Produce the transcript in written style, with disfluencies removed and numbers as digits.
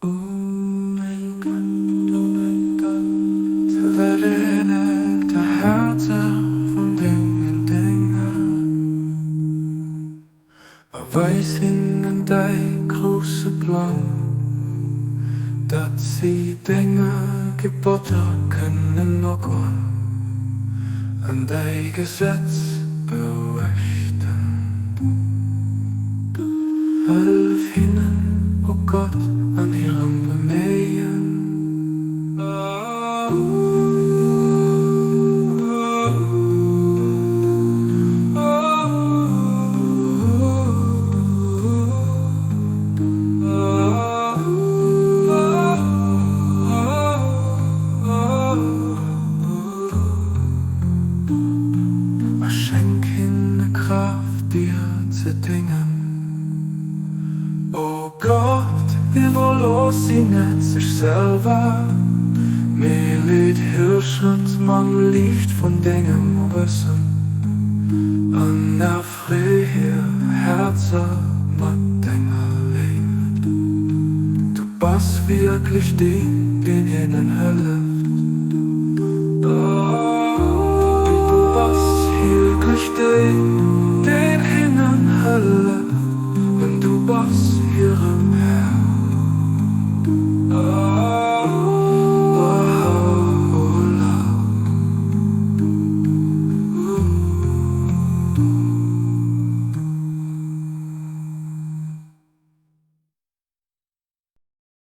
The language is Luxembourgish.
O mein Gott, o mein Gott, vereenegt Häerzer vun dengen Dénger, a weis hinnen däi grousse Plang, datt si denge Gebotter kënnen nogoen an däi Gesetz beuechten. Hëllef hinnen, o Gott, an hirem Beméien. A schenk hinne Kraaft, dir ze déngen. O Gott, iwwerlooss si net sech selwer, mee leet hir Schrëtt mam Liicht vun dengem Wëssen an erfree hir Häerzer mat denger Léift. Du bass wierklech deen, deen hinnen hëlleft.